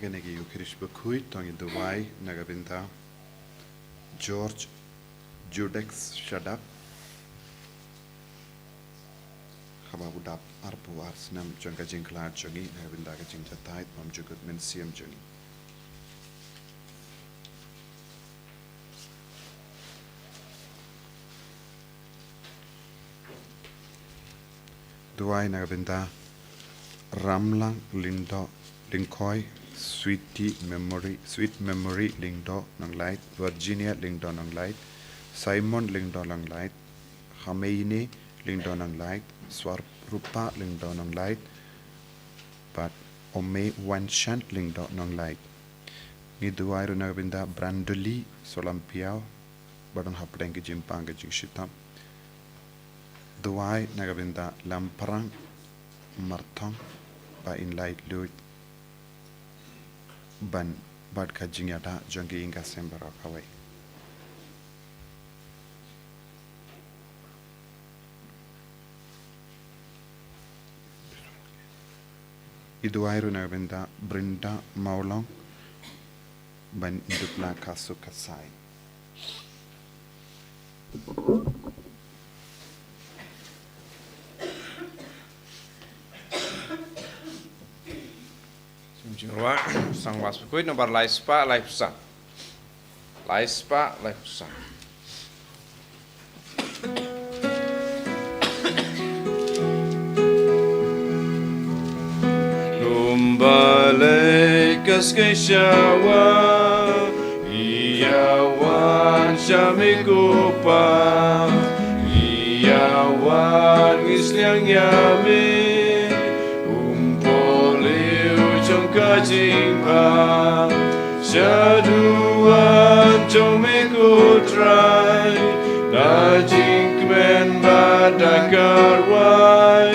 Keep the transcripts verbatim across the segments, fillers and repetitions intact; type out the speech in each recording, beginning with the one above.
Kane ka Eucharist bakhuid to ngin duwai na ka bynta George Judex Shadap, haba u dap arphew ar snem jong ka jingkhlad jong ngi, na ka bynta ka jingjatai bymjukut mynsiem jong ngi. Duwai na ka bynta Ramlang Lyngdoh Lyngkhoi, Sweetie Memory, Sweet Memory Lyngdoh Nonglait, Virginia Lyngdoh Nonglait, Simon Lyngdoh Nonglait, Hameine Lyngdoh Nonglait, Swarupah Lyngdoh Nonglait, bad Ome Wanshan Lyngdoh Nonglait. Ngi duwai ruh na ka bynta Brandoli Solampiaw, ba don hapdeng ka jingpang ka jingshitom. Duwai na ka bynta Lamprang Marthong, ba in laitluid ban bad ka jingïada jong ki ïing ka sem baroh kawei. Ngi duwai ruh na ka bynta Brinda Mawlong, ban dup la ka suk ka sai. Sum jingrwa, sang was bakhuid nombar lai spah lai phew san. Lai spah lai phew san. Kumba leh ka skei shawa, ïa wan sha me ko Pa, ïa wan ngi sliang ïa me, um poh leh jong ka jingbha. Shaduwan jong me ko Trai, da jingkmen bad da karwai,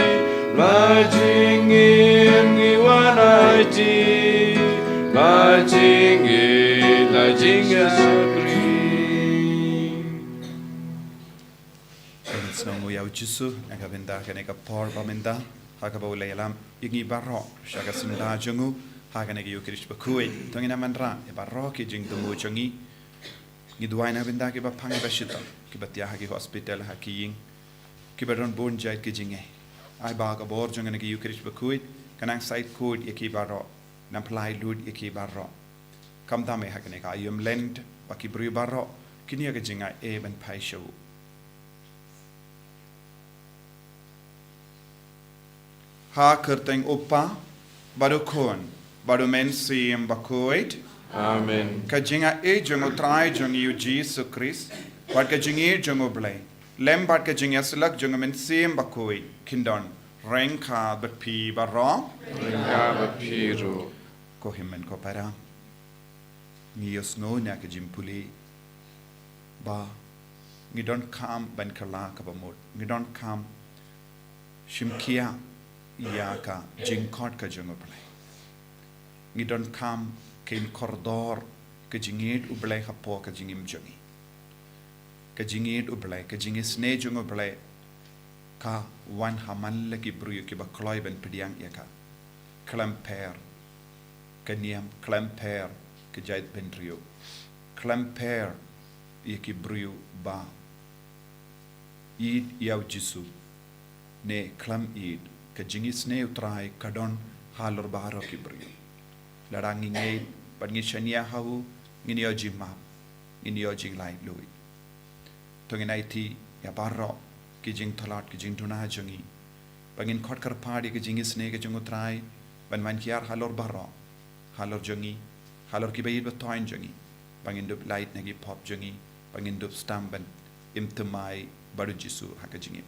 la jingim ngi wan aiti, la jingim la jingshakri. Ngin sngew ïa u Jisu na ka bynta kane ka por ba mynta, ha kaba u la ïalam ïa ngi baroh sha ka syndah jong u ha kane ka Eucharist bakhuid. To ngin ïa wanrah ïa baroh ki jingthmu jong ngi. Ngi duwai na ka bynta kiba pang, kiba shitom, kiba thiah ha ki hospital, ha ki ïing, kiba don bun jait ki jingeh. Ai ba ka bor jong kane ka Eucharist bakhuid kan nang said khuid ïa ki baroh, nang pynlait lut ïa ki baroh. Khamtam eh ha kane ka aïom Lent, ba ki briew baroh kin ïoh ka jingai eh ban phai sha u. Ha ka kyrteng u Kpa, bad u Khun, bad u Mynsiem Bakhuid. Amen. Ka jingai jong u Trai jong ngi u Jisu Khrist, bad ka jingïeit jong u Blei, lem bad ka jingïasyllok jong u Mynsiem Bakhuid, kin don ryngkat bad phi baroh. Ryngkat bad phi ruh. Ko hynmen ko para, ngi ïohsngew na ka jingpule ba ngi donkam ban kylla kaba mut, ngi donkam shim khia ïa ka jingkhot ka jong u Blei. Ngi donkam kin kordor ka jingïeit u Blei hapoh ka jingim jong ngi. Ka jingïeit u Blei, ka jingisynei jong u Blei, ka wan ha man la ki briew kiba kloi ban pdiang ïa ka. Khlem pher ka niam, khlem pher ka jaitbynriew, khlem pher ïa ki briew ba ïeit ïa u Jisu ne khlem ïeit, ka jingisynei u Trai ka don halor baroh ki briew. Lada ngi ngeit bad ngi shaniah ha u, ngin ïoh jingmap, ngin ïoh jinglaitluid. To ngin aiti ïa baroh ki jingtlot, ki jingduna jong ngi, ba ngin khot kyrpad ïa ka jingisynei ka jong u Trai ban wan hiar halor baroh, halor jong ngi, halor kiba ïeit ba thoiñ jong ngi, ba ngin dup lait na ki pop jong ngi, ba ngin dup sdang ban im thymmai bad u Jisu ha ka jingim.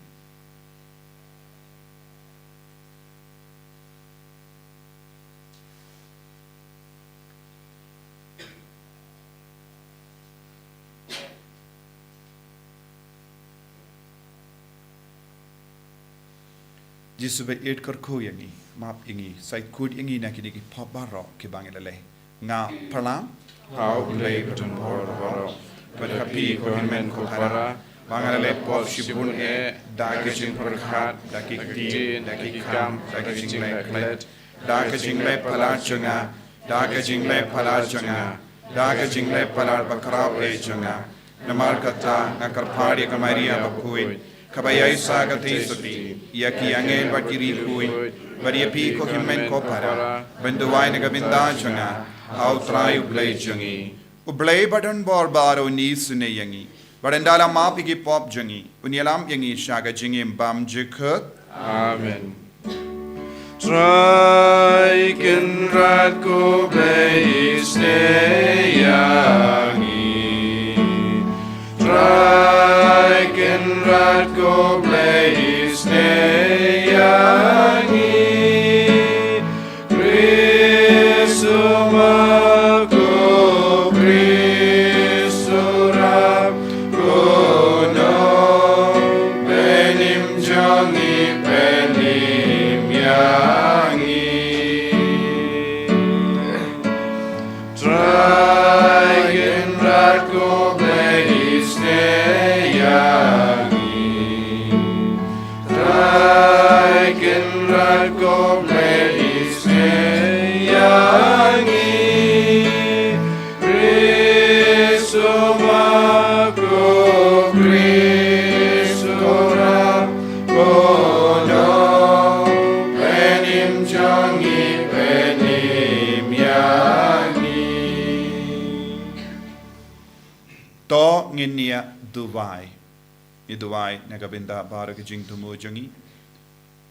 Jisu ba ïeit, kyrkhu ïa ngi, map ïa ngi, said khuid ïa ngi na kine ki pop baroh kiba ngi la leh. Nga pyrshang ha u Blei ba don bor baroh, bad ha phi ko hynmen ko para, ba nga la leh pop shibun eh, da ka jingpyrkhat, da ki ktien, da ki kam, da ka jingleh klet, da ka jingleh palat jong nga, da ka jingleh palat jong nga, da ka jingleh palat bakhraw eh jong nga. Namar kata nga kyrpad ïa ka Maria bakhuid, kaba ïaishah ka theisotti, ïa ki angel bad ki riewkhuid, bad ïa phi ko hynmen ko para, ban duwai na ka bynta jong nga ha u Trai u Blei jong ngi. U Blei badonbor baroh un isynei ïa ngi, bad un da la map ïa ki pop jong ngi, un ïalam ïa ngi sha ka jingim bymjukut. Amen. Trai Kynrad ko Blei isynei ïa ngi. Trai Kynrad ko Blei isynei ïa ngi. Khrist u ma ko Khrist u rap ko nongpynim jong ngi, pynim ïa ngi. Trai Kynrad ko Blei isynei ïa ngi. Trai Kynrad ko Blei isynei ïa ngi. Khrist u ma ko Khrist u rap ko nongpynim jong ngi, pynim ïa ngi. To ngin ïa duwai. Ngi duwai na ka bynta baroh ki jingthmu jong ngi.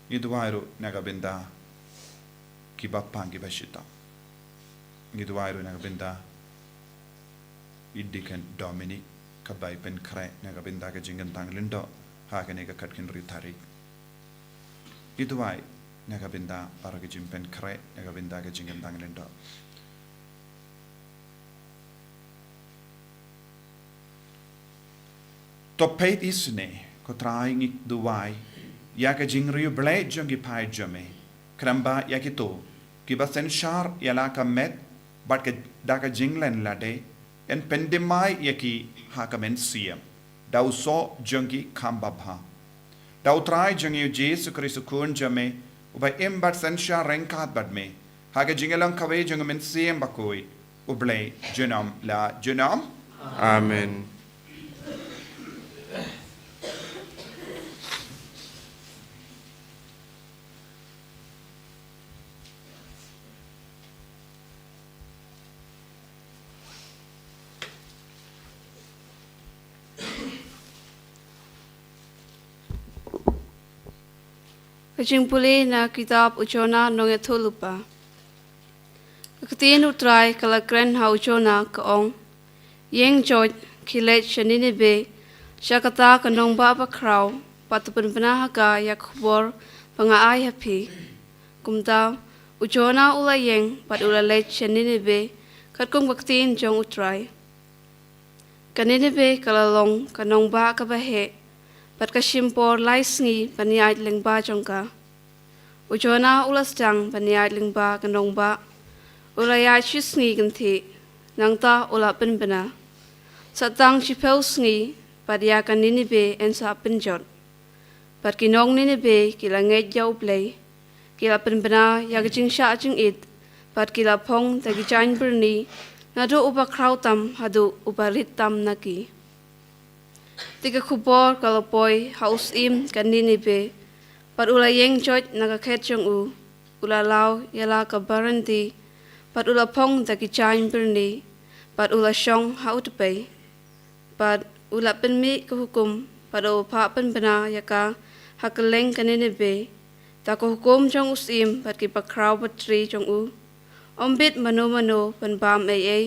Ngi duwai ruh na ka bynta ki bapang ki bashitom. Ngi duwai ruh na ka bynta i Deacon Dominic, kaba i pynkhreh na ka bynta ka jingkyntang lyngdoh ha kane ka khatkynriw tarik. Ngi duwai na ka bynta baroh ki jingpynkhreh na ka bynta ka jingkyntang lyngdoh. To peit isynei, ko Trai, ngi duwai ïa ka jingriewblei jong ki paid jong me, khnang ba ïa kito kiba synshar ïa la ka met bad ka, da ka jinglen lade, yn pyndem ïa ki ha ka mynsiem da u soh jong ki kham babha. Da u Trai jong ngi u Jisu Khrist u Khun jong me, uba im bad synshar ryngkat bad me ha ka jingïalang kawei jong u Mynsiem Bakhuid, U Blei junom la junom. Amen. Ka jingpule na kitab u Jonah nongïathuhlypa. Ka ktien u Trai ka la kren ha u Jonah, ka ong: Ïeng joit, khie leit sha Nineveh, sha kata ka nongbah bakhraw, bad to pynbna ha ka ïa ka khubor ba nga ai ha phi. Kumta u Jonah u la ïeng bad u la leit sha Nineveh, katkum ka ktien jong u Trai. Ka Nineveh ka la long ka nongbah kaba heh, bad ka shim por lai sngi ban ïaid lyngba jong ka. U Jonah u la sdang ban ïaid lyngba ka nongbah. U la ïaid shi sngi kynthih, nangta u la pynbna. Sa tang shiphew sngi bad ïa ka Nineveh yn sa pynjot. Bad ki nong Nineveh ki la ngeit ïa U Blei, ki la pynbna ïa ka jingshah jingit, bad ki la phong da ki jaiñ byrni, naduh uba khraw tam haduh uba rit tam na ki. Te ka khubor ka la poi ha u syiem ka Nineveh, bad u la ïeng joit na ka khet jong u, u la law ïa la ka baranti, bad u la phong da ki jaiñ byrni, bad u la shong ha u tpei. Bad u la pynmih ka hukum, bad u phah pynbna ïa ka ha kylleng ka Nineveh, da ka hukum jong u syiem bad ki bakhraw batri jong u. Ym bit mano mano ban bam ei ei,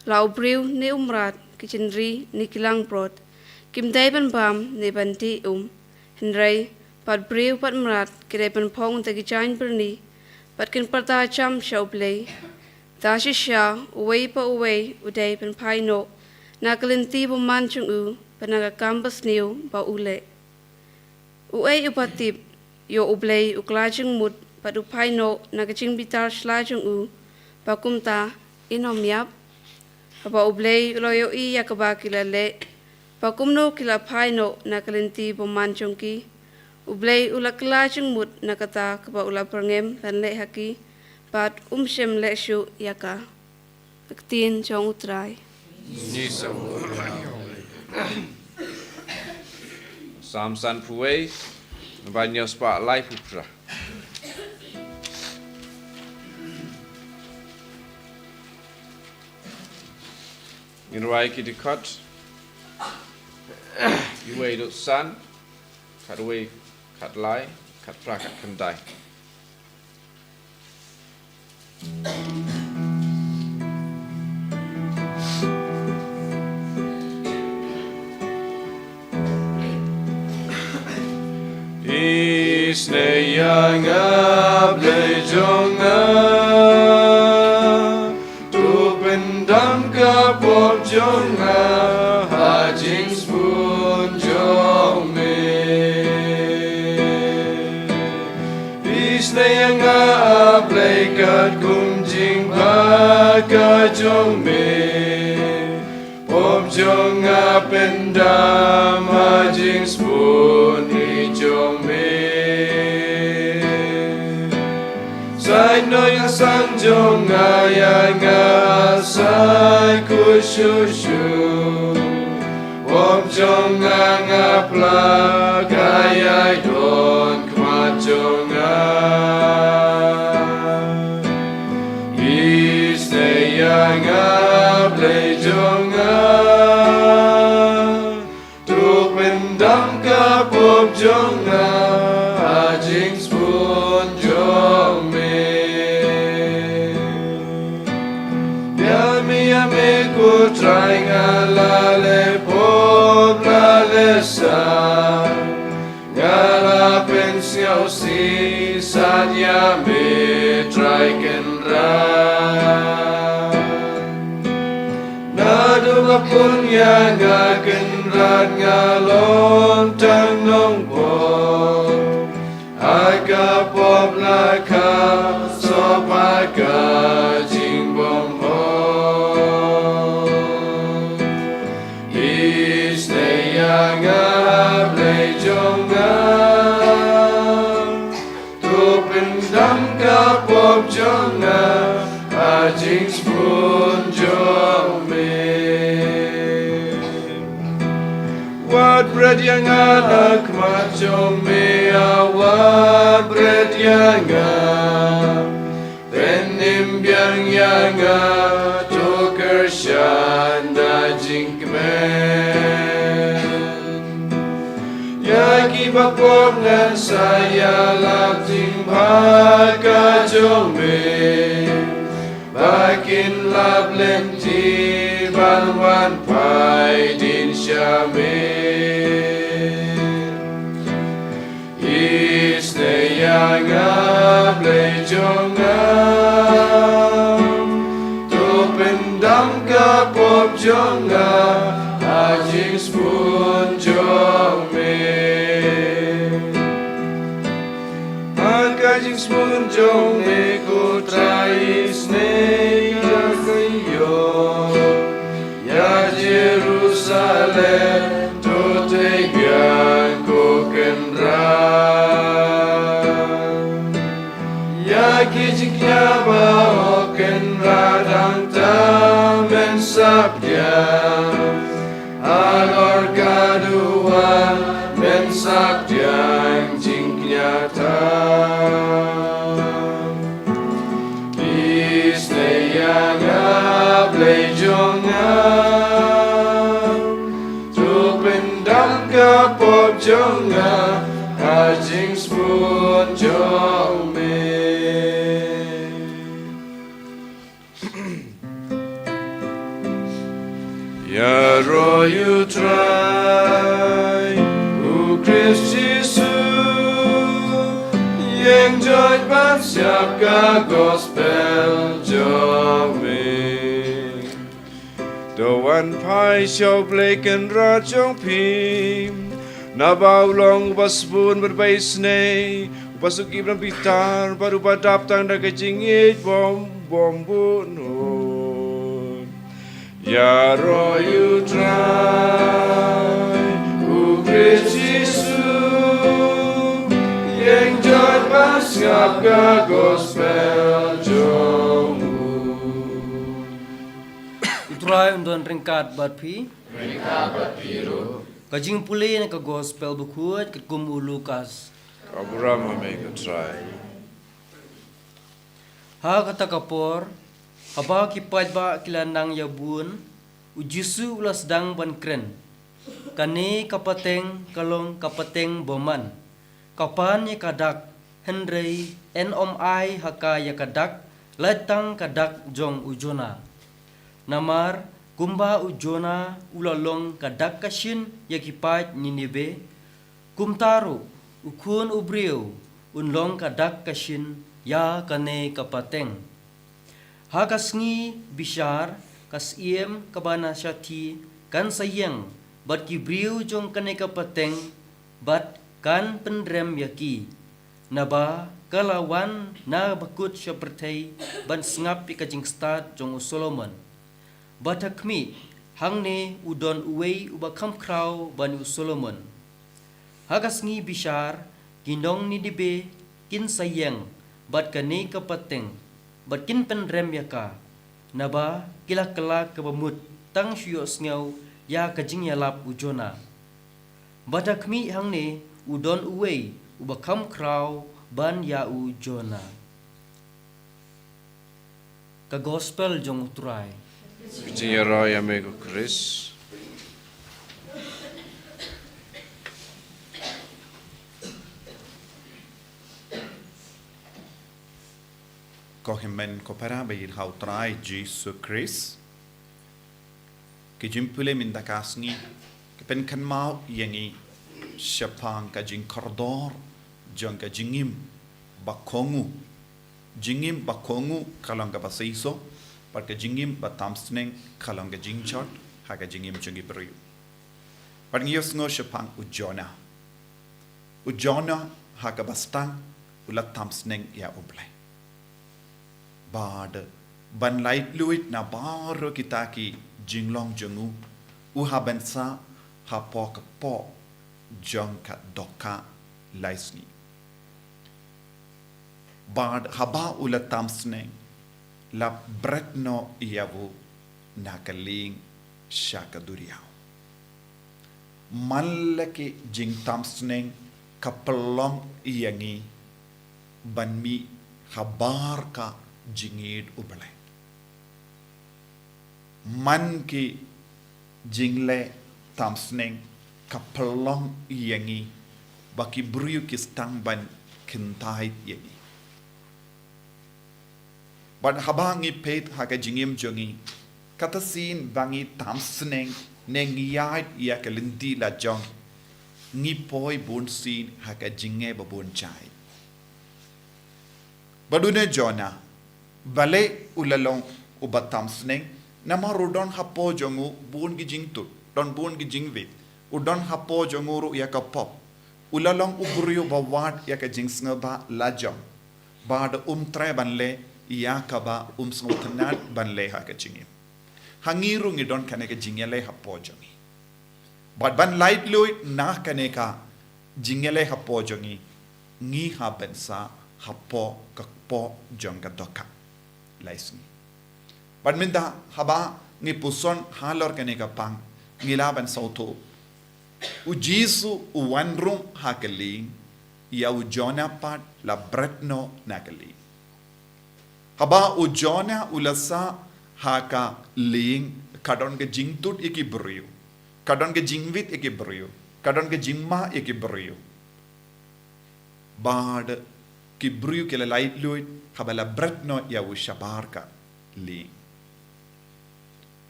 la u briew ne u mrad, ki jynri ne ki langbrot, kim dei ban bam ne ban dih um. Hynrei bad briew bad mrad ki dei ban phong da ki jaiñ byrni, bad kin pyrta jam sha U Blei. Da shisha uwei pa uwei u dei ban phai noh na ka lynti bymman jong u, bad na ka kam basniew ba u leh. Uei uba tip ïoh U Blei u kylla jingmut bad u phai noh na ka jingbitar sla jong u, ba kumta in ym ïap? Haba U Blei u la ïohi ïa kaba ki la leh, ba kumno ki la phai noh na ka lynti bymman jong ki, U Blei u la kylla jingmut na kata kaba u la byrngem ban leh ha ki, bad um shym leh shuh ïa ka. Ka ktien jong U Trai. Sam sanphew wei, ban ïoh spah laiphew phra. Ngin rwai ki dkhot. Iwei dot san, khatwei, khatlai, khatphra, khatkhyndai. Isynei ïa nga Blei jong nga, to pyndam ka pop jong nga ha jingsbun jong me. Isynei ïa nga A Blei katkum jingbha ka jong me. Pop jong nga pyndam ha jingsbun i jong me. Sait noh ïa ka sang jong nga, ïa nga sait khuid shuh shuh. Pop jong nga nga pla ka ïai don khmat jong nga. Isynei ïa nga Blei jong nga, to pyndam ka pop jong nga ha jingsbun jong me. Ïa me, ïa me ko Trai nga la leh pop la leh san. Nga la pynsngewsih san ïa me Trai Kynrad. Naduh ba pun ïa nga Kynrad nga long tang nongpop. Ha ka pop la kha sop ha ka jingbymhok. Isynei ïa nga Blei jong nga, to pyndam ka pop jong nga ha jingsbun jong me. Wat bret ïa nga na khmat jong me, a wat bret ïa nga. Pynim biang ïa nga, to kyrshan da jingkmen. Ïa kiba pop ngan sa ïalap jingbha ka jong me. Ba kin lap lynti ban wan phai dien sha me. Isynei ïa nga Blei jong nga, to pyndam ka pop jong nga ha jingsbun jong me. Ha ka jingsbun jong me ko Trai, isynei ïa ka ïoh. Ïa Jerusalem to tei biang ko Kynrad. Ïa ki jingkñia ba hok Kynrad hangta men sa pdiang. Halor ka duwan men sa pdiang jingkñia tam. Isynei ïa nga Blei jong nga, to pyndam ka pop jong nga ha jingsbun jong me. Ïaroh ïa U Trai, U Khrist Jisu, ïeng joit ban siap ka gospel jong me. To wan phai sha U Blei Kynrad jong phi, naba u long uba sbun bad uba isynei, uba suk ïa ki bynriew bitar bad uba dap tang da ka jingïeit bym, bym bun. Ïaroh ïa U Trai, U Khrist Jisu, ïeng joit ban sngap ka gospel jong Ai un don ryngkat bad phi. Ryngkat bad phi ruh. Ka jingpule na ka gospel bakhuid katkum u Lukas. Ka burom ha me ko Trai. Ha kata ka por, haba ki paidbah ki la nang ïa bun, u Jisu u la sdang ban kren. Kane ka pateng ka long ka pateng bymman. Ka pan ïa ka dak, hynrei yn ym ai ha ka ïa ka dak, lait tang ka dak jong u Jona. Namar, kumba u Jona u la long ka dak ka shin ïa ki paid Ninibe, kumta ruh, u Khun u Briew, un long ka dak ka shin ïa kane ka pateng. Ha ka sngi bishar, ka syiem kaba na shathie kan sa ïeng, bad ki briew jong kane ka pateng, bad kan pynrem ïa ki. Naba ka la wan na bakut sha pyrthei ban sngap ïa ka jingstad jong u Solomon. Bad ha khmih, hangne u don uwei uba kham khraw ban u Solomon. Ha ka sngi bishar, ki nong Ninibe kin sa ïeng bad kane ka pateng, bad kin pynrem ïa ka, naba ki la kylla kaba mut tang shu ïohsngew ïa ka jingïalap u Jona. Bad ha khmih hangne u don uwei uba kham khraw ban ïa u Jona. Ka gospel jong u Trai. Ka jingïaroh ïa me ko Khrist. Ko hynmen ko para ba ïeit ha u Trai Jisu Khrist. Ki jingpule mynta ka sngi, ki pynkynmaw ïa ngi shaphang ka jingkordor jong ka jingim ba kohnguh. Jingim ba kohnguh ka long kaba seisoh, bad ka jingim ba tam sneng ka long ka jingjot ha ka jingim jong ki briew. Bad ngi ïohsngew shaphang u Jona. U Jona ha kaba sdang u la tam sneng ïa u Blei. Bad ban laitluid na baroh kita ki jinglong jong u, u hap ban sah hapoh ka kpoh jong ka dohkha lai sngi. Bad haba u la tam sneng, la bret noh ïa u na ka lieng sha ka duriaw. Man la ki jingtam sneng ka pynlong ïa ngi ban mih habar ka jingïeit u Blei. Man ki jingleh tam sneng ka pynlong ïa ngi ba ki briew ki sdang ban kyntait ïa ngi. Bad haba ngi peit ha ka jingim jong ngi, kata sien ba ngi tam sneng ne ngi ïaid ïa ka lynti la jong, ngi poi bun sien ha ka jingeh ba bun jait. Bad une Jona, balei u la long uba tam sneng, namar u don hapoh jong u bun ki jingtut, don bun ki jingwit, u don hapoh jong u ruh ïa ka pop. U la long u briew ba wad ïa ka jingsngewbha la jong. Bad um treh ban leh ïa kaba um sngewtynnad ban leh ha ka jingim. Ha ngi ruh ngi don kane ka jingïaleh hapoh jong ngi. Bad ban laitluid na kane ka jingïaleh hapoh jong ngi, ngi hap ban sah hapoh ka kpoh jong ka dohkha lai sngi. Bad mynta haba ngi puson halor kane ka pang, ngi lah ban sngewthuh, u Jisu u wan rung ha ka lieng, ïa u Jona pat la bret noh na ka lieng. Haba u Jona u la sah ha ka lieng, ka don ka jingtut ïa ki briew, ka don ka jingwit ïa ki briew, ka don ka jingma ïa ki briew. Bad ki briew ki la laitluid haba la bret noh ïa u shabar ka lieng.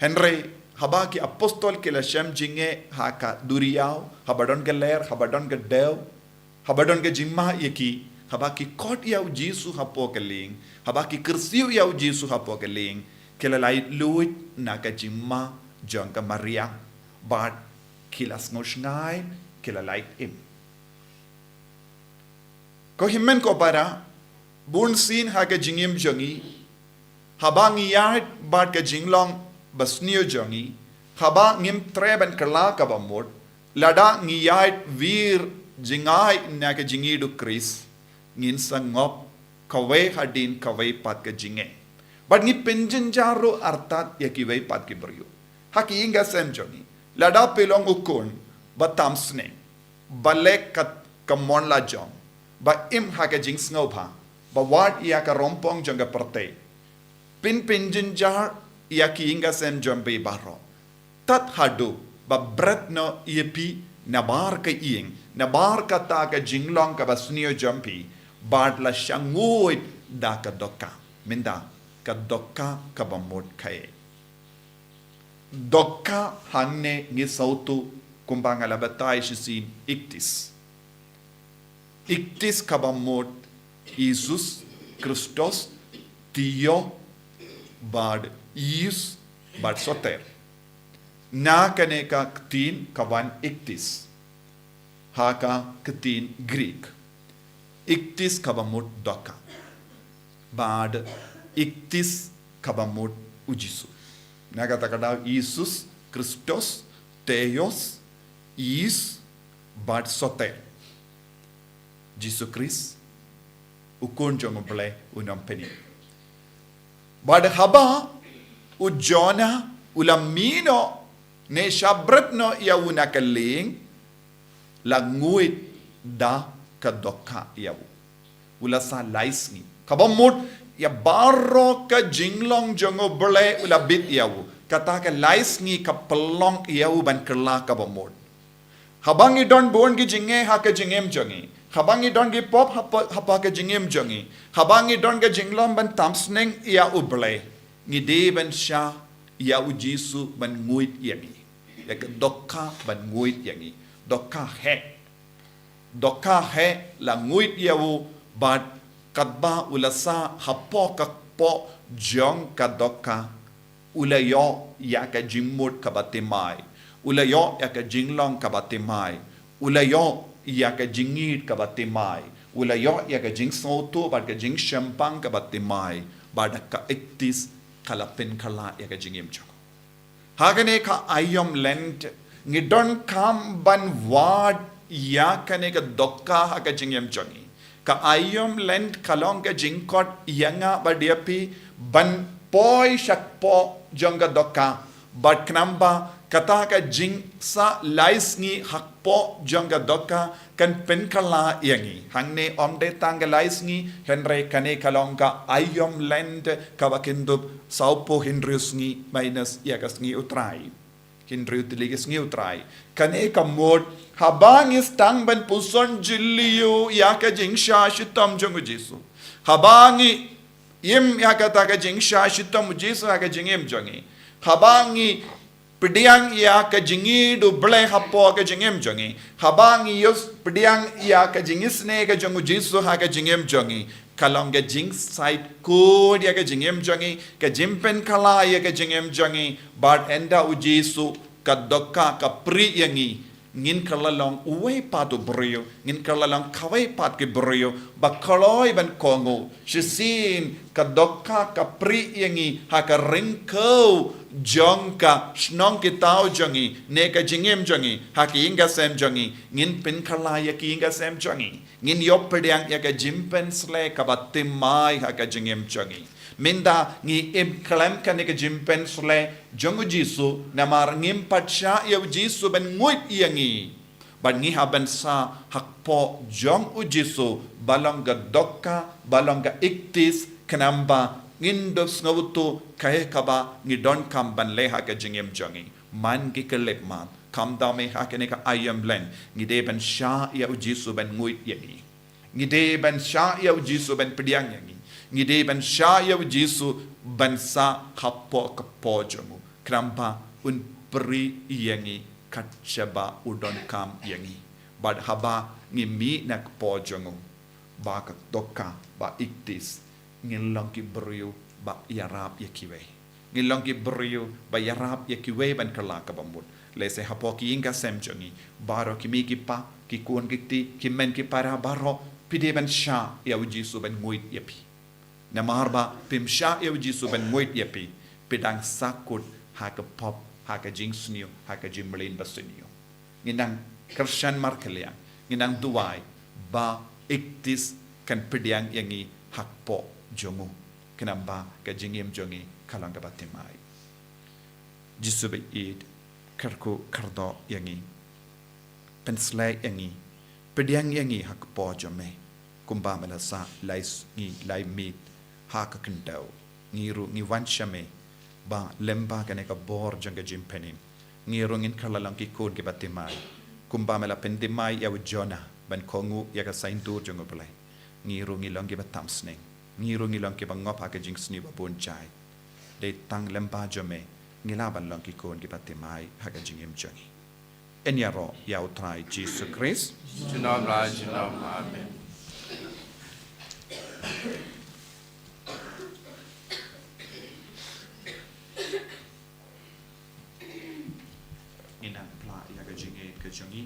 Hynrei haba ki apostol ki la shem jingeh ha ka duriaw, haba don ka lyer, haba don ka dew, haba don ka jingma ïa ki, haba ki khot ïa u Jisu hapoh ka lieng, haba ki kyrsiew ïa u Jisu hapoh ka lieng, ki la laitluid na ka jingma jong ka Maria, bad ki la sngewshngaiñ, ki la lait im. Ko hynmen ko para, bun sien ha ka jingim jong ngi, haba ngi ïaid bad ka jinglong basniew jong ngi, haba ngim treh ban kylla kaba mut, lada ngi ïaid wir jngai na ka jingïeit u Khrist, ngin sa ngop kawei hadien kawei pat ka jingeh. Bad ngi pynjynjar ruh artat ïa kiwei pat ki briew. Ha ki ïing ki sem jong ngi, lada phi long u khun ba tam sneng, ba leh kat ka mon la jong, ba im ha ka jingsngewbha, ba wad ïa ka rongpong jong ka pyrthei, phin pynjynjar ïa ki ïing ki sem jong phi baroh. Tad haduh ba bret noh ïa phi nabar ka ïing, nabar kata ka jinglong kaba sniew jong phi, bad la shah nguid da ka dohkha. Mynta ka dohkha kaba mut kaei? Dohkha hangne ngi sngewthuh kumba nga la batai shisien, ichthys. Ichthys kaba mut Iesus Kristos, theos bad eis bad soter. Na kane ka ktien ka wan ichthys ha ka ktien Greek. Ichthys kaba mut dohkha, bad ichthys kaba mut u Jisu. Na kata ka daw Iesus Kristos, theos, eis bad soter. Jisu Khrist, u Khun jong U Blei u nongpynim. Bad haba u Jonah u la mih noh ne shah bret noh ïa u na ka lieng, la nguid da ka dohkha ïa u. U la sah lai sngi. Kaba mut ïa baroh ka jinglong jong U Blei u la bit ïa u. Kata ka lai sngi ka pynlong ïa u ban kylla kaba mut. Haba ngi don bun ki jingeh ha ka jingim jong ngi, haba ngi don ki pop haba, haba ka jingim jong ngi, haba ngi don ka jinglong ban tam sneng ïa U Blei, ngi dei ban shah ïa u Jisu ban nguid ïa ngi. Ïa ka dohkha ban nguid ïa ngi. Dohkha heh. Dohkha heh la nguid ïa u, bad katba u la sah hapoh ka kpoh jong ka dohkha, u la ïoh ïa ka jingmut kaba thymmai. U la ïoh ïa ka jinglong kaba thymmai. U la ïoh ïa ka jingïeit kaba thymmai. U la ïoh ïa ka jingsngewthuh bad ka jingshemphang kaba thymmai. Bad ka ichthys ka la pynkylla ïa ka jingim jong u. Ha kane ka aïom Lent, ngi donkam ban wad ïa kane ka dohkha ha ka jingim jong ngi. Ka aïom Lent ka long ka jingkhot ïa nga bad ïa phi ban poi sha kpoh jong ka dohkha. Bad khnang ba kata ka jingsah lai sngi ha kpoh jong ka dohkha kan pynkylla ïa ngi. Hangne ym dei tang ka lai sngi, hynrei kane ka long ka aïom Lent kaba kynthup sawphew hynriew sngi minus ïa ka sngi U Trai. Hynriew tylli ki sngi U Trai. Kane ka mut, haba ngi sdang ban puson jylliew ïa ka jingshah shitom jong U Jisu. Haba ngi im ïa kata ka jingshah shitom U Jisu ha ka jingim jong ngi. Haba ngi pdiang ïa ka jingïeit U Blei hapoh ka jingim jong ngi. Haba ngi ïoh pdiang ïa ka jingisynei ka jong U Jisu ha ka jingim jong ngi. Ka long ka jingsaid kut ïa ka jingim jong ngi, ka jingpynkylla ïa ka jingim jong ngi, bad ynda U Jisu ka dohkha ka prie ïa ngi, ngin kylla long uwei pat u briew, ngin kylla long kawei pat ki briew, ba kloi ban kohnguh, shisien ka dohkha ka prie ïa ngi, ha ka ryngkew jong ka shnong ki thaw jong ngi, ne ka jingim jong ngi, ha ki ïing ki sem jong ngi, ngin pynkylla ïa ki ïing ki sem jong ngi. Ngin ïoh pdiang ïa ka jingpynshlei kaba thymmai ha ka jingim jong ngi. Mynta ngi im khlem kane ka jingpynshlei jong U Jisu, namar ngim pat shah ïa U Jisu ban nguid ïa ngi. Bad ngi hap ban sah ha kpoh jong U Jisu, ba long ka dohkha, ba long ka ichthys, khnang ba ngin dup sngewthuh kaei kaba ngi donkam ban leh ha ka jingim jong ngi. Man ki khyllipmat, khamtam eh ha kane ka aïom Lent, ngi dei ban shah ïa U Jisu ban nguid ïa ngi. Ngi dei ban shah ïa U Jisu ban pdiang ïa ngi. Ngi dei ban shah ïa U Jisu ban sah hapoh ka kpoh jong u. Khnang ba un prie ïa ngi kat shaba u donkam ïa ngi. Bad haba ngi mih na ka kpoh jong u, ba ka dohkha, ba ichthys, ngin long ki briew ba ïarap ïa kiwei. Ngin long ki briew ba ïarap ïa kiwei ban kylla kaba mut. Lehse hapoh ki ïing ki sem jong ngi, baroh ki mei ki pa, ki khun ki kti, ki hynmen ki para baroh, phi dei ban shah ïa U Jisu ban nguid ïa phi. Namar ba phim shah ïa U Jisu ban nguid ïa phi, phi dang sahkut ha ka pop, ha ka jingsniew, ha ka jingmlien basniew. Ngin nang kyrshan markylliang, ngin nang duwai ba ichthys kan pdiang ïa ngi ha kpoh jong u. Khnang ba ka jingim jong ngi kan long kaba thymmai. Jisu ba ïeit, kyrkhu kyrdoh ïa ngi. Pynsleh ïa ngi, pdiang ïa ngi ha ka por jong me. Kumba me la sah lai sngi lai miet ha ka khyndew, ngi ruh ngi wan sha me ba lyngba kane ka bor jong ka jingpynim, ngi ruh ngin kylla long ki khun kiba thymmai. Kumba me la pynthymmai ïa u Jonah ban kohnguh ïa ka saiñdur jong U Blei, ngi ruh ngi long kiba tam sneng, ngi ruh ngi long kiba ngop ha ka jingsniew ba bun jait. Dei tang lyngba jong me ngi lah ban long ki khun kiba thymmai ha ka jingim jong ngi. Yn ïaroh ïa U Trai Jisu Khrist. Junom la junom. Amen. Ngin nang pla ïa ka jingngeit ka jong ngi,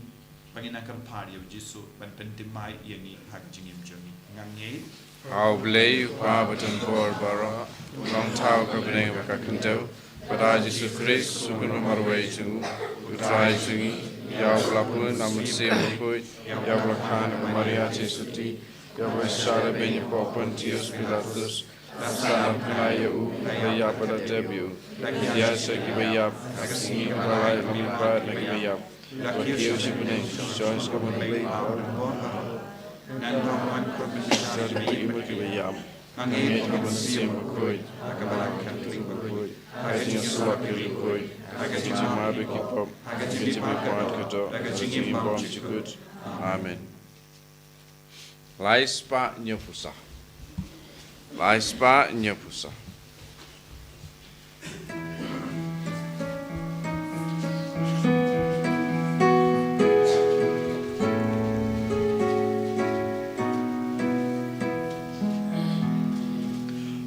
ba ngin nang kyrpad ïa U Jisu ban pynthymmai ïa ngi ha ka jingim jong ngi. Nga ngeit ha U Blei U Kpa ba don bor baroh, U Nongthaw ka bneng bad ka khyndew, bad ha U Jisu Khrist U Khun ba marwei jong U, U Trai jong ngi, ïa uba la pun na U Mynsiem Bakhuid, ïa uba la kha na ka Maria Theisotti, ïa uba la shah lehbeiñ hapoh Pontius Pilatus, la sah, la khynnah ïa u, la ïap bad la dep ïa u, la khie sha kiba ïap, ha ka sngi kaba lai la mihpat na kiba ïap, la kiew sha bneng, la shong sha ka bynta U Blei uba don bor baroh. Nangta un wan kum u Mynsiem Bakhuid bad kiba ïap. Nga ngeit ha U Mynsiem Bakhuid, ha ka Balang Katholik bakhuid, ha ka jingïasyllok ki riewkhuid, ha ka jingmap ïa ki pop, ha ka jingbipan ka doh, ha ka jingim bymjukut. Amen. Lai spah hynñiewphew saw. Lai spah hynñiewphew saw.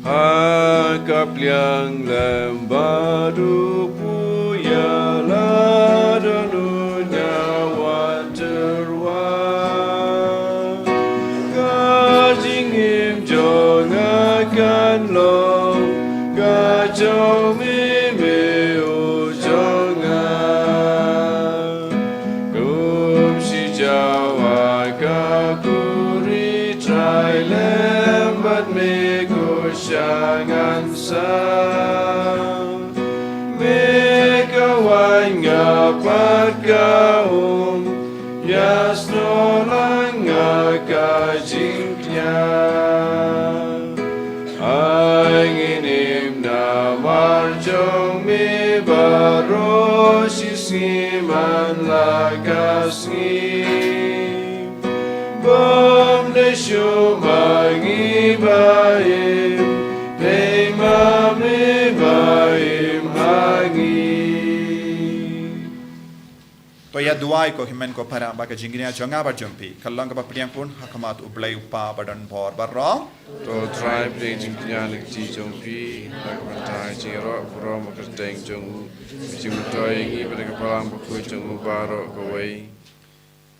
Ha ka pliang lem bad u Buïa la don u Nongwan Tyrwa. Ka jingim jong nga kan long ka jong me, me u jong nga. Kum shi jaw ha ka khuri Trai, lem bad me ko sha ngan sah. Me ka waiñ nga pat ka um, ïasnoh lang nga ka jingkñia. Ai ngin im namar jong me baroh shi sngi man la ka sngi. Bym dei shuh ma ngi ba im, dei ma me ba im ha ngi. To ïa duwai ko hynmen ko para ba ka jingkñia jong nga bad jong phi kan long kaba pdiang pun ha khmat U Blei U Kpa ba don bor baroh. To Trai pdiang jingkñia na ka kti jong phi, na ka bynta ka jingïaroh burom ha ka kyrteng jong u, ka jingmyntoi ïa ngi bad ka Balang Bakhuid jong u baroh kawei.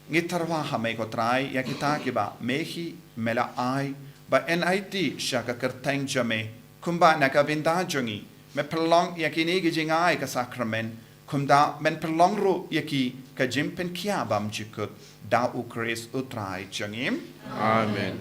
Ngi tyrwa ha me ko Trai ïa kita kiba me hi me la ai ba yn aiti sha ka kyrteng jong me, kumba na ka bynta jong ngi me pynlong ïa kine ki jingai ka sakramen, kumta men pynlong ruh ïa ki ka jingpynkhiah bymjukut, da U Khrist U Trai jong ngi. Amen.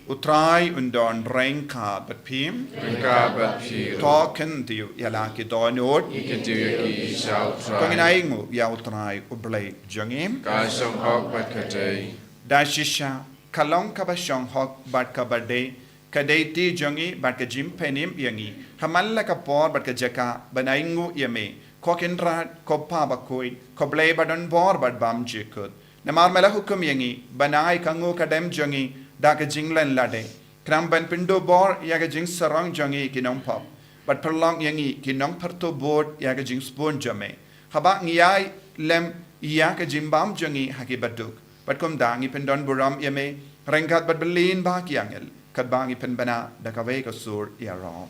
U Trai un don ryngkat bad phi. Ryngkat bad phi ruh. To kyntiew ïa la ki dohnud. Ngi kyntiew ïa ki sha U Trai. To ngin ainguh ïa U Trai U Blei jong ngi. Ka shong hok bad ka dei. Da shisha ka long kaba shong hok bad kaba dei, ka dei ti jong ngi bad ka jingpynim ïa ngi ha man la ka por bad ka jaka ban ainguh ïa me, ko Kynrad, ko Pa Bakhuid, ko Blei ba don bor bad bymjukut. Namar me la hukum ïa ngi ban ai ka nguh ka dem jong ngi da ka jinglen lade, khnang ban pynduh bor ïa ka jingsarong jong ngi ki nongpop, bad pynlong ïa ngi ki nongpyrtuh bud ïa ka jingsbun jong me, haba ngi ïai lem ïa ka jingbam jong ngi ha ki baduk. Bad kumta ngi pyndon burom ïa me ryngkat bad bylli ba ki angel, katba ngi pynbna da kawei ka sur ïaroh.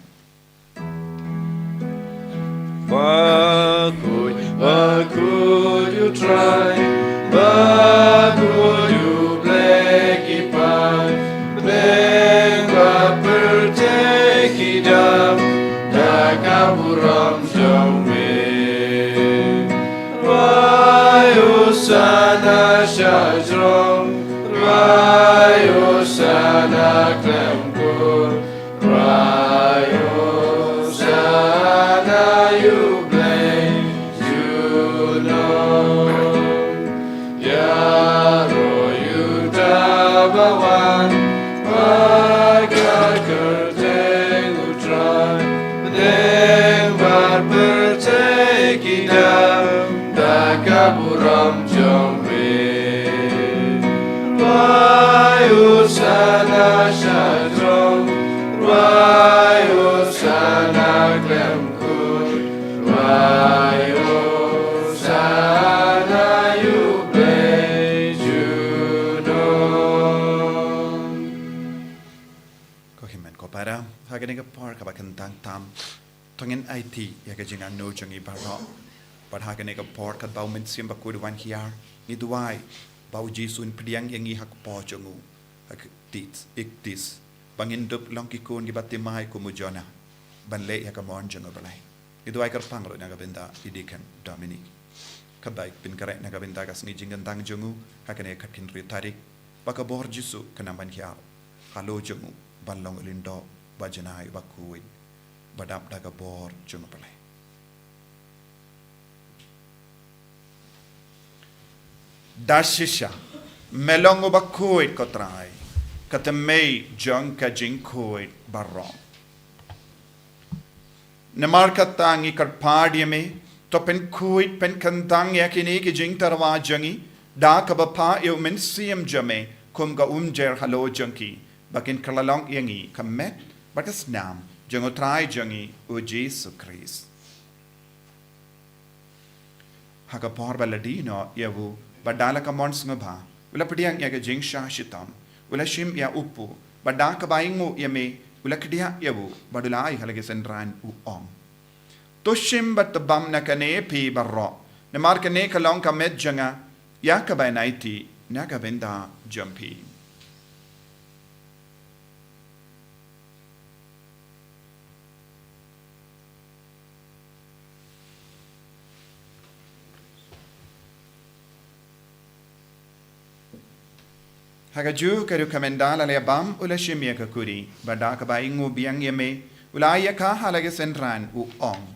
Bakhuid, bakhuid U Trai, bakhuid U Blei ki paid, bad pyrthei ki dap da ka burom jong me. Rwai Hosana sha jrong, rwai Hosana khlem kur, rwai Burom jong me. Rwai Hosana sha jrong. Rwai Hosana khlem kut. Rwai Hosana ïa U Blei junom. Ko hynmen ko para, ha kane ka por kaba kyntang tam, to ngin aiti ïa ka jingangnud jong ngi baroh. Bad ha kane ka por katba U Mynsiem Bakhuid u wan hiar, ngi duwai ba U Jisu un pdiang ïa ngi ha ka paw jong u, ha ka Ekdis, Ekdis, ba ngin dup long ki khun kiba thymmai kum u Jonah, ban leh ïa ka mon jong U Blei. Ngi duwai kyrpang ruh na ka bynta i Deacon Dominic. Katba i pynkhreh na ka bynta ka sngi jingkyntang jong u ha kane ka khathynriew tarik, ba ka bor Jisu kan nang ban hiar halor jong u, ban long u lyngdoh ba janai uba khuid, ba dap da ka bor jong U Blei. Da shisha, me long uba khuid ko Trai, ka thymmei jong ka jingkhuid baroh. Namar kata ngi kyrpad ïa me, to pynkhuid pynkyntang ïa kine ki jingtyrwa jong ngi, da kaba phah ïa U Mynsiem jong me kum ka umjer halor jong ki, ba kin kylla long ïa ngi ka met bad ka snam jong U Trai jong ngi U Jisu Khrist. Ha ka por ba la die noh ïa u, bad da la ka mon sngewbha, u la pdiang ïa ka jingshah shitom, u la shim ïa u pud, bad da kaba ainguh ïa me, u la kdiah ïa u, bad u la ai ha la ki synran, u ong: To shim bad to bam na kane phi baroh, namar kane ka long ka met jong nga, ïa kaba ngan aiti na ka bynta jong phi. Ha kajuh ka rukom, ynda la leh bam, u la shim ïa ka kuri, bad da kaba ainguh biang ïa me, u la ai ïa ka ha la ki synran, u ong: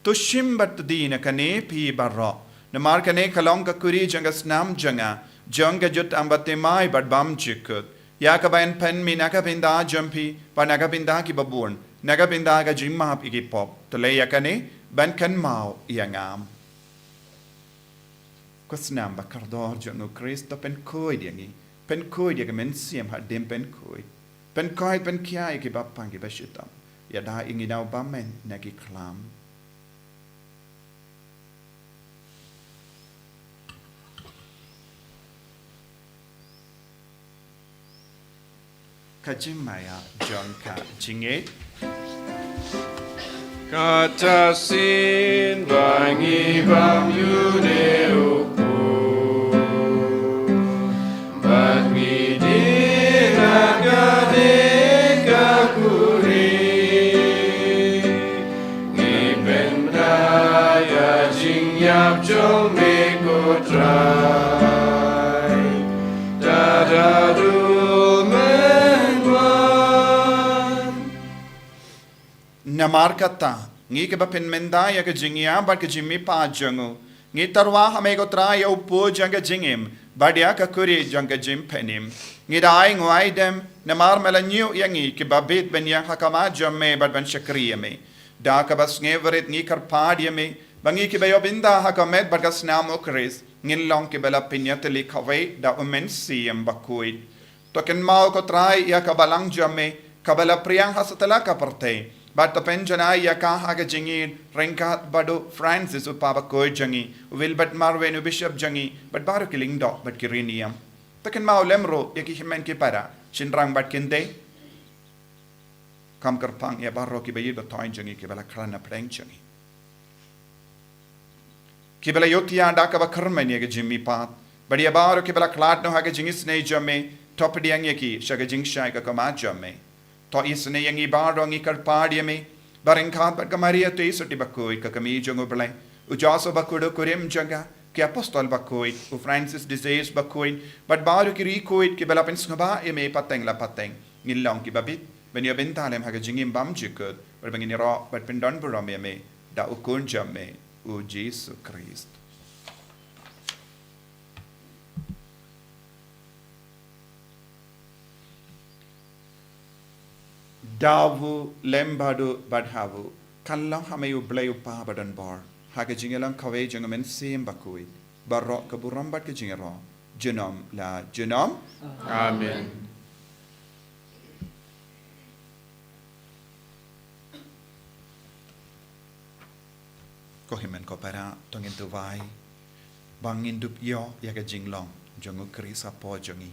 To shim bad to die na kane phi baroh, namar kane ka long ka kuri jong ka snam jong nga, jong ka jutang bathymmai bad bymjukut, ïa kaba ngan pynmih na ka bynta jong phi bad na ka bynta ki babun, na ka bynta ka jingmap ïa ki pop. To leh ïa kane ban kynmaw ïa nga. Ko snam ba kordor jong U Khrist, to pynkhuid ïa ngi, pynkhuid ïa ka mynsiem hadien pynkhuid, pynkhuid pynkhia ïa ki bapang ki bashitom, ïada ïa ngi na u bymman na ki khlam. Ka jingmaïa jong ka jingngeit. Kata shisien ba ngi bam ïa une u pud, bad ngi die na kane ka kuri, ngi pynbna ïa ka jingïap jong me ko Trai, da haduh mynwan. Namar kata, ngi kiba pynmynta ïa ka jingïap bad ka jingmihpat jong u, ngi tyrwa ha me ko Trai ïa u pud jong ka jingim, bad ïa ka kuri jong ka jingpynim. Ngi da ainguh aidem, namar me la ñiew ïa ngi kiba bit ban ïeng ha khmat jong me bad ban shakri ïa me. Da kaba sngewrit ngi kyrpad ïa me, ba ngi kiba ïoh bynta ha ka met bad ka snam U Khrist, ngin long kiba la pynïatylli kawei da U Mynsiem Bakhuid. To kynmaw ko Trai ïa ka balang jong me, kaba la phriang ha satlak ka pyrthei, bad to pynjanai ïa ka ha ka jingïeit ryngkat bad u Francis u Papa bakhuid jong ngi, u Wilbert Marweiñ u Bishop jong ngi, bad baroh ki lyngdoh bad ki riewniam. To kynmaw lem ruh ïa ki hynmen ki para, shynrang bad kynthei. Kam kyrpang ïa baroh kiba ïeit bathoiñ jong ngi kiba la khlad na pdeng jong ngi, kiba la ïohthiah da kaba kyrmen ïa ka jingmihpat, bad ïa baroh kiba la khlad noh ha ka jingisynei jong me, to pdiang ïa ki sha ka jingshai ka khmat jong me. To isynei ïa ngi baroh, ngi kyrpad ïa me, ba ryngkat bad ka Maria Theisotti bakhuid ka kmie jong U Blei, u Joseph bakhuid u kurim jong ka, ki apostol bakhuid, u Francis de Sales bakhuid, bad baroh ki riewkhuid kiba la pynsngewbha ïa me pateng la pateng, ngin long kiba bit ban ïoh bynta lem ha ka jingim bymjukut, bad ba ngin ïaroh bad pyndonburom ïa me da u Khun jong me, u Jisu Khrist. Da u, lem bad u, bad ha u, kan long ha me U Blei U Kpa badonbor, ha ka jingïalong kawei jong U Mynsiem Bakhuid, baroh ka burom bad ka jingïaroh, junom la junom. Amen. Ko hynmen ko para, to ngin duwai ba ngin dup ïoh ïa ka jinglong jong U Khrist hapoh jong ngi,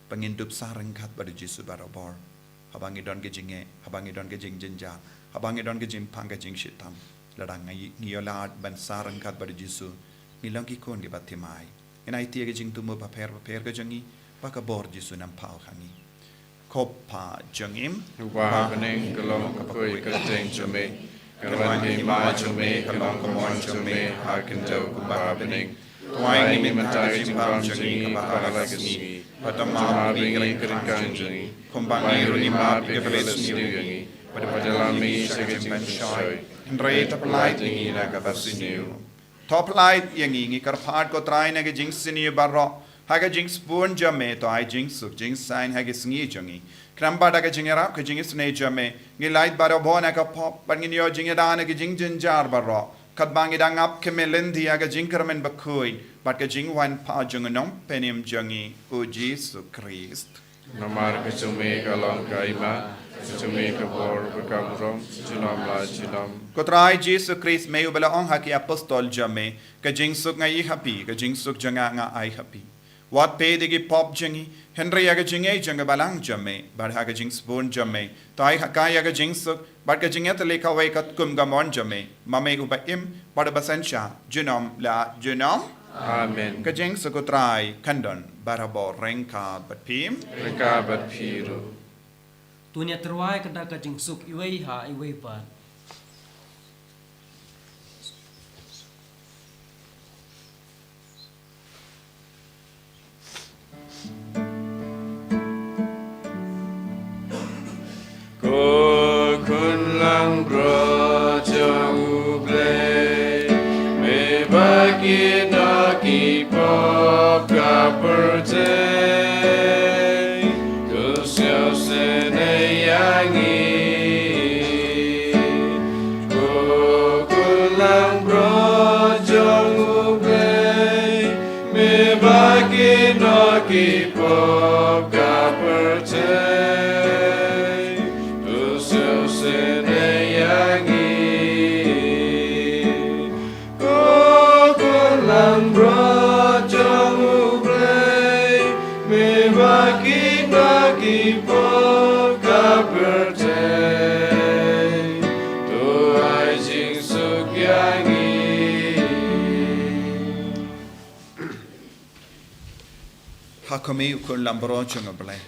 ba ngin dup sah ryngkat bad U Jisu barabor. Haba ngi don ka jingeh, haba ngi don ka jingjynjar, haba ngi don ka jingpang ka jingshitom, lada ngi, ngi ïoh lad ban sah ryngkat bad U Jisu, ngi long ki khun kiba thymmai. Ngin aiti ïa ka jingthmu bapher bapher ka jong ngi, ba ka bor Jisu un ym phaw ha ngi. Ko Pa jong ngi, uba ha bneng, ka long ka pyrthei ka kyrteng jong me, ka wan ka hima jong me, ka long ka mon jong me ha ka khyndew kumba ha bneng. To ai ngi mynta ka jingbam jong ngi kaba ha la ka sngi, bad to map ïa ngi ka ryngkat jong ngi, kumba ngi ruh ngi map ïa kiba la sniew ïa ngi, bad to ym pynïap ngi sha ka jingpynshoi, hynrei to pyllait ngi na kaba sniew. To pyllait ïa ngi, ngi kyrpad ko Trai, na ka jingsniew baroh, ha ka jingsbun jong me, to ai jingsuk jingsaiñ ha ka sngi jong ngi. Khnang ba da ka jingïarap ka jingisynei jong me, ngin lait barabor na ka pop, bad ngin ïoh jingïada na ka jingjynjar baroh, katba ngi dang ap khmih lynti ha ka jingkyrmen bakhuid bad ka jingwan pat jong U Nongpynim jong ngi, U Jisu Khrist. Namar ka jong me ka long ka hima, ka jong me ka bor bad ka burom, junom la junom. Ko Trai Jisu Khrist, me uba la ong ha ki apostol jong me, ka jingsuk nga ai ha phi, ka jingsuk jong nga nga ai ha phi. Wat peit ïa ki pop jong ngi, hynrei ïa ka jingaiei jong ka balang jong me, bad ha ka jingsbun jong me, to ai ha ka ïa ka jingsuk bad ka jingïatylli kawei katkum ka mon jong me, ma me uba im bad uba synshar junom la junom. Amen. Ka jingsuk U Trai kan don barabor ryngkat bad phi. Ryngkat bad phi ruh. To ngin ïa tyrwa ka da ka jingsuk iwei ha iwei pat. Ko khun langbrot jong U Blei, me ba kino ki pop ka pyrthei, to sngewsynei ïa ngi. Ko khun langbrot jong U Blei, me ba kino ki pop ka pyrthei, to sngewsynei ïa ngi. Ko khun langbrot jong U Blei, me ba kino ki pop ka pyrthei, to ai jingsuk ïa ngi. Ha khmih, U Khun langbrot jong U Blei.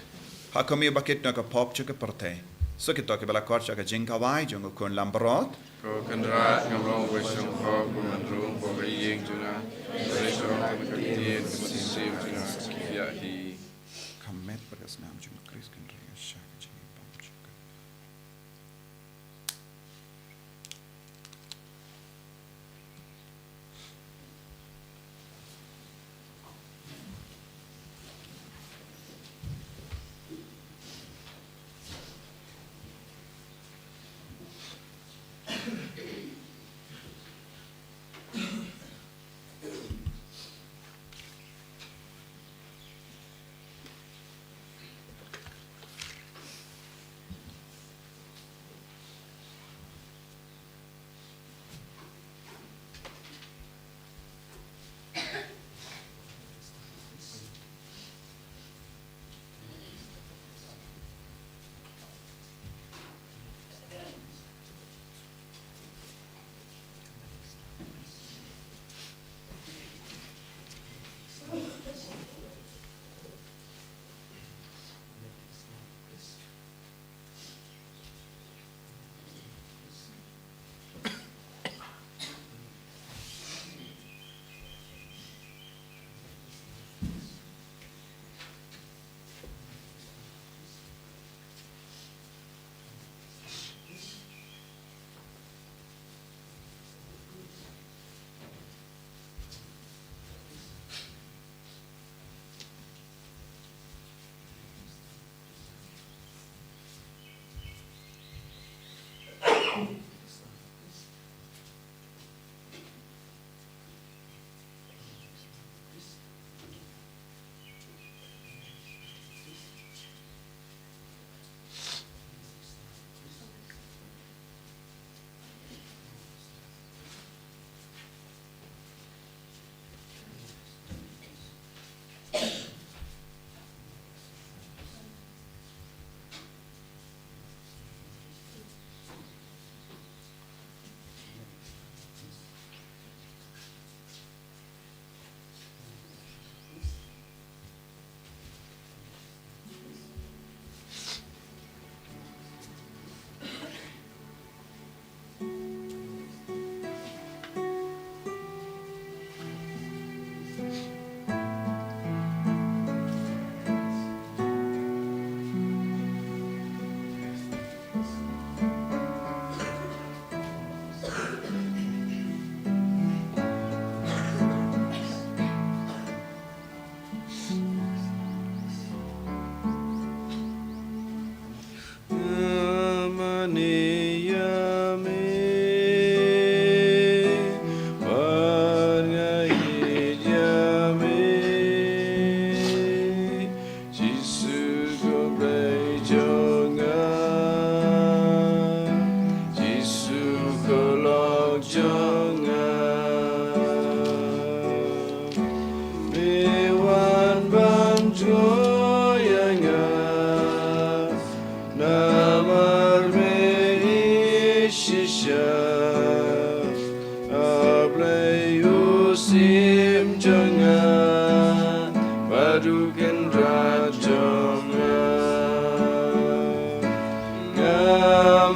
Ha khmih, ba kit na ka pop jong ka pyrthei. Suk ïa kito kiba la khot sha ka jingkhawai jong U Khun langbrot. Ko Kynrad, ngam long ba shong hok, ba men rung, ba ka ïing jong nga, hynrei shong ka ktien, ka mynsiem jong nga, ïa hi. Ka met bad ka snam jong U Khrist kan ri sha ka jingim bymjukut. Wan ban jngoh ïa nga, namar me i shisha. A Blei u sim jong nga, bad u kynrad jong nga. Nga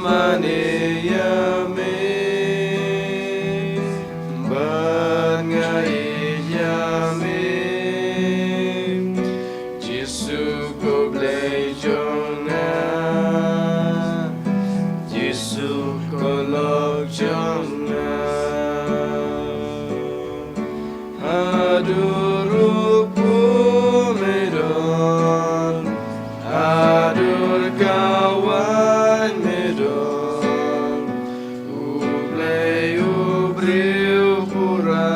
mane ïa me, bad nga ïeit ïa me. Jisu ko Blei jong nga, Jisu ko lok jong nga. Haduh ruh kum me don, haduh kawei me don. U Blei u briew pura,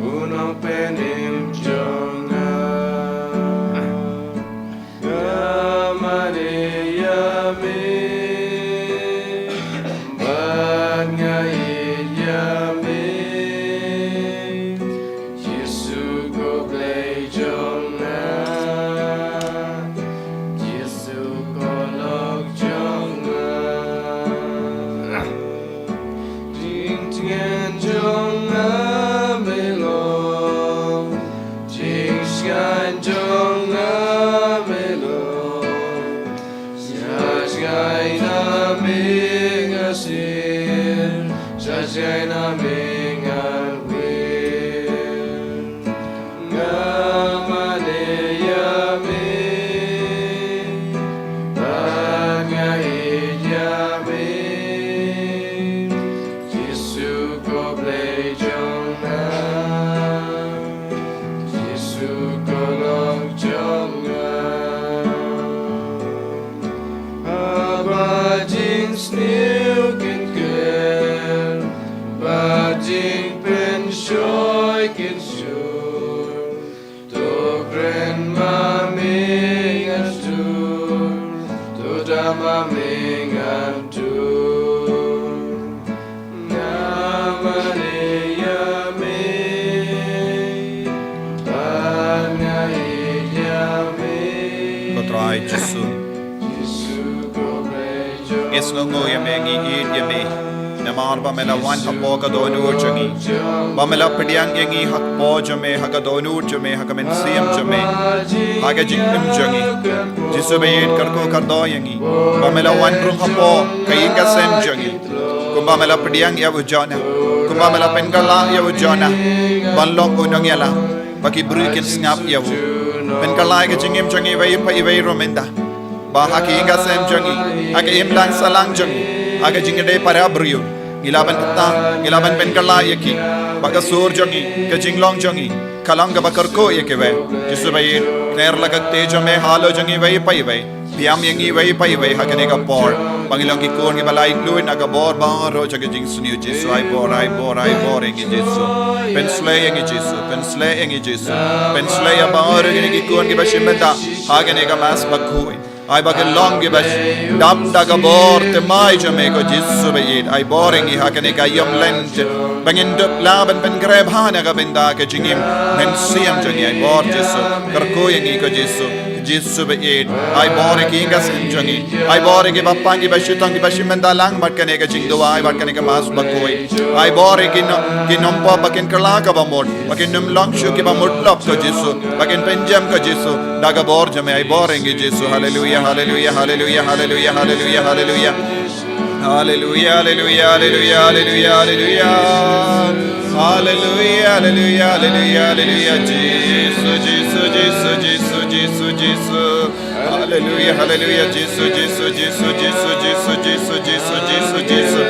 u nongpynim jong nga. Nga mane ïa me, bad nga ïeit ïa me. Jisu ko Blei jong nga, Jisu ko lok jong nga. Jingtngen jong nga me long, jingshngaiñ jong nga me long. Sha jngai na me nga sir, sha jngai na me ngan wir. Nga mane ïa me, bad nga ïeit ïa me. Jisu ko Blei jong nga, Jisu ko lok jong nga. Haba jingsniew kin kher, bad jingpynshoi kin shur. To kren ma me ngan tur, to da ma me ngan tur. Nga mane ïa me, bad nga ïeit ïa me. Ko Trai Jisu. Jisu ko Blei jong nga. Ngi sngewnguh ïa me, ngi ïeit ïa me. Namar ba me la wan hapoh ka dohnud jong ngi. Ba me la pdiang ïa ngi hapoh jong me, ha ka dohnud jong me, ha ka mynsiem jong me, ha ka jingim jong ngi. Jisu baieit, kyrkhu kyrdoh ïa ngi. Ba me la wan rung hapoh ka ïing ka sem jong ngi. Kumba me la pdiang ïa u Jonah, kumba me la pynkylla ïa u Jonah ban long u nongïalam, ba ki briew kin sngap ïa u. Pynkylla ïa ka jingim jong ngi iwei pa iwei ruh mynta. Ba ha ka ïing ka sem jong ngi, ha ka imlang sahlang jong ngi, ha ka jingïadei para briew, ngi lah ban kata, ngi lah ban pynkylla ïa ki. Ba ka sur jong ngi, ka jinglong jong ngi, ka long kaba kyrkhu ïa kiwei. Jisu baieit, kner la ka ktien jong me halor jong ngi iwei pa iwei. Pdiang ïa ngi iwei pa iwei ha kane ka por. Ba ngin long ki khun kiba la ïeit lut na ka bor baroh jong ka jingsniew. Jisu, ai bor, ai bor, ai bor ïa ngi Jisu. Pynsleh ïa ngi Jisu, pynsleh ïa ngi Jisu. Pynsleh ïa baroh kine ki khun kiba shim bynta ha kane ka Mass bakhuid. Ai ba kin long kiba dap da ka bor thymmai jong me ko Jisu baieit. Ai bor ïa ngi ha kane ka ïing Lent. Ba ngin dup lah ban pynkhreh bha na ka bynta ka jingim mynsiem jong ngi. Ai bor Jisu, kyrkhu ïa ngi ko Jisu. Jisu baieit, ai bor ïa ki ïing ka sem jong ngi. Ai bor ïa kiba pang, kiba shitom, kiba shim bynta lang bad kane ka jingduwai, bad kane ka Mass bakhuid. Ai bor ïa ki no-, ki nongpop ba kin kylla kaba mut, ba kin ym long shuh kiba mutlop ko Jisu, ba kin pynjem ko Jisu da ka bor jong me. Ai bor ïa ngi Jisu. Haleluia, haleluia, haleluia, haleluia, haleluia, haleluia. Haleluia, haleluia, haleluia, haleluia, haleluia. Haleluia, haleluia, haleluia, haleluia. Jisu, Jisu, Jisu, Jisu, Jisu, Jisu. Haleluia, haleluia, Jisu, Jisu, Jisu, Jisu. Jisu, Jisu, Jisu, Jisu.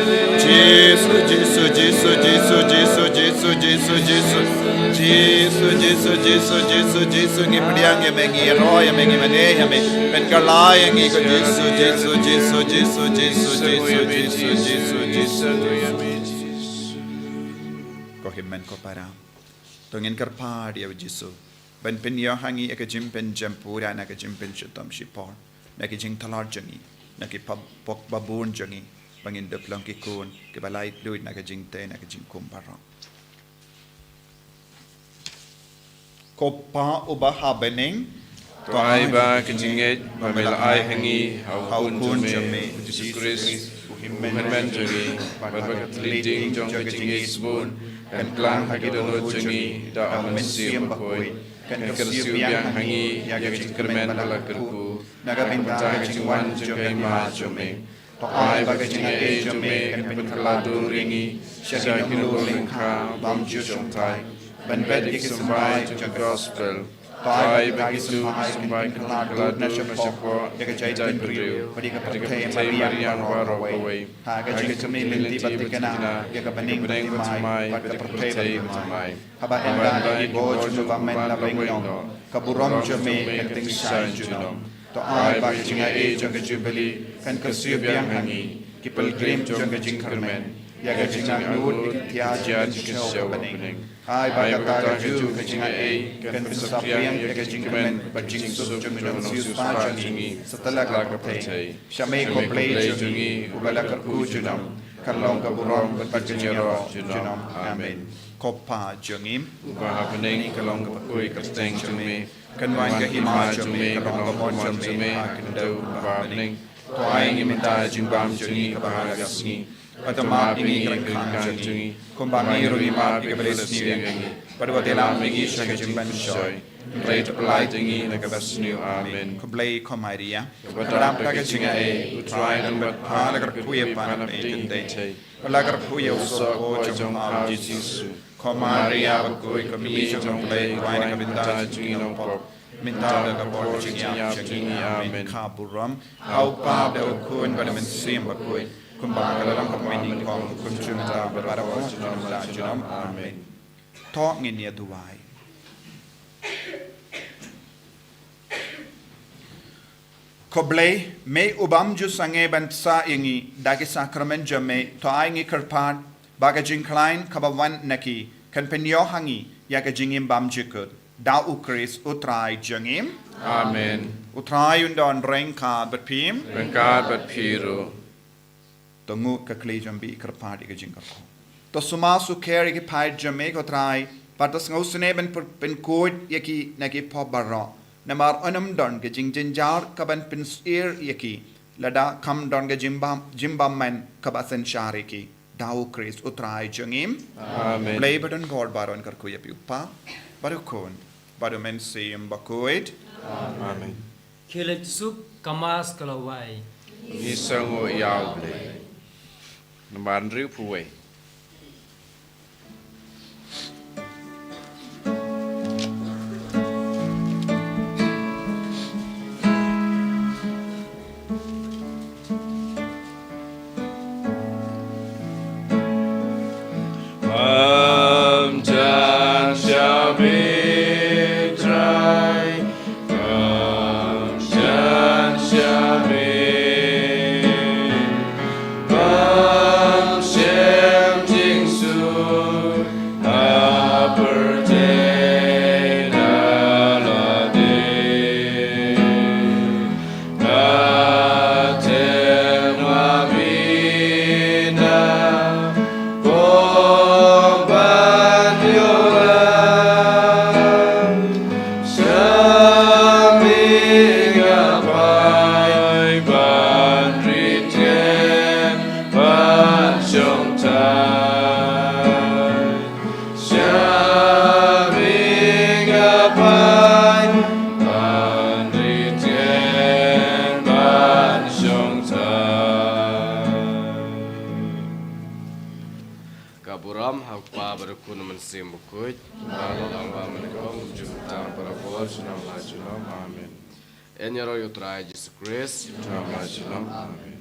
Jisu, Jisu, Jisu, Jisu, Jisu, Jisu, Jisu. Jisu, Jisu, Jisu, Jisu, Jisu. Ngi pdiang ïa me, ngi ïaroh ïa me, ngi mane ïa me. Pynkylla ïa ngi ko Jisu, Jisu, Jisu, Jisu, Jisu, Jisu, Jisu, Jisu. Ko hynmen ko para, to ngin kyrpad ïa u Jisu ban pynïoh ha ngi ïa ka jingpynjem pura na ka jingpynshitom shipor, na ka jingtlot jong ngi, na ki pop, pop ba bun jong ngi, ba ngin dup long ki khun kiba la ïeit lut na ka jingtei, na ka jingkhum baroh. Ko Pa uba ha bneng, to ai ba ka jingngeit ba me la ai ha ngi ha u Khun jong me, u Jisu Khrist, u hynmen jong ngi, bad ba ka thylliej ding jong ka jingngeit sbun kan klang ha ki dohnud jong ngi da u Mynsiem Bakhuid, kan kyrsiew biang ha ngi ïa ka jingkyrmen ba la kyrkhu na ka bynta ka jingwan jong ka Hima jong me. To ai ba ka jingaiei jong me kan pynkylla dur ïa ngi sha ki nonglor lyngkha bymjukut shongthait, ban bet ïa ki symbai jong ka gospel. To ai ba ki symbai kan pynkylla dur na shapoh ïa ka jaitbynriew bad ïa ka pyrthei mariang baroh kawei, ha ka jingkyrmen lynti bad thikna ïa ka bneng bad thymmai bad ka pyrthei bad thymmai. Haba ynda ïa ki bor jong u bymman la weng noh, ka burom jong me kan tyngshaiñ junom. To ai ba ka jingaiei jong ka Jubili kan kyrsiew biang ha ngi, ki pilgrim jong ka jingkyrmen, ïa ka jingangnud ki thiah jingkynshew ka bneng. Ai ba kata kajuh ka jingaiei kan pynsaphriang ïa ka jingkmen bad jingsuk jong u nongsiewspah jong ngi satlak ka pyrthei. Sha me ko Blei jong ngi uba la kyrkhu junom, kan long ka burom bad ka jingïaroh junom. Amen. Ko Pa jong ngi uba ha bneng, ka long ka bakhuid ka kyrteng jong me, kan wan ka hima jong me, ka long ka mon jong me ha khyndew kumba ha bneng. To ai ngi mynta ka jingbam jong ngi kaba ha ka sngi, bad to map ïa ngi ki ryngkang jong ngi, kumba ngi ruh ngi map ïa kiba leh sniew ïa ngi, bad wat ïalam ïa ngi sha ka jingpynshoi, hynrei to pyllait ïa ngi na kaba sniew. Amen. Ko Blei ko Maria, kaba dap da ka jingaiei, U Trai u don bad pha. La kyrkhu ïa pha na pdeng kyntien, bad la kyrkhu ïa u soh jong pha u Jisu. Ko Maria bakhuid, ko Kmie jong u Blei, kwah ïa ngi kiba bynta jong ngi nongpop, mynta bad ha ka por jong ka jingïap jong ngi. Amen. Ka burom ha u Pa bad ha u Khun bad ha u Mynsiem Bakhuid, kumba ka la long ha u mynnyngkong, kumjuh mynta bad barabor, junom la junom. Amen. To ngin ïa duwai. Ko Blei, me u bym ju sangeh ban bsa ïa ngi da ki sakramen jong me, to ai ngi kyrpad ba ka jingkhlaiñ kaba wan na ki kan pynïoh ha ngi ïa ka jingim bymjukut. Da u Khrist U Trai jong ngi. Amen. U Trai un don ryngkat bad phi. Ryngkat bad phi ruh. To nguh ka khlieh jong phi, kyrpad ïa ka jingkyrkhu. To sumar sukher ïa ki paid jong me ko Trai, bad to sngewsynei ban pyn-, pynkhuid ïa ki na ki pop baroh. Namar un ym don ka jingjynjar kaban pynsyier ïa ki lada kam don ka jingbym-, jingbymman kaba synshar ïa ki. Da u Khrist U Trai jong ngi. Amen. Blei ba don bor baroh un kyrkhu ïa phi, u Pa bad u Khun bad u Mynsiem Bakhuid. Amen. Khie leit suk, ka Mass ka la wai. Ngi sngewnguh ïa U Blei. Namar hynriewphew wei. Pynjan sha me Trai, pynjan sha me. Ban shim jingsuk ha pyrthei na lade. Ka tynwa mi na bom ban ïoh lang. Sha me nga pai ban rit ïa ban shong thait. Sha me nga pai ban rit ïa ban shong thait. Ka burom ha u Kpa bad u Khun, Mynsiem Bakhuid. Ba la long ba mynnyngkong, kumjuh mynta, barabor, junom la junom. Amen. Yn ïaroh ïa u Trai Jisu Khrist. Junom la junom. Amen.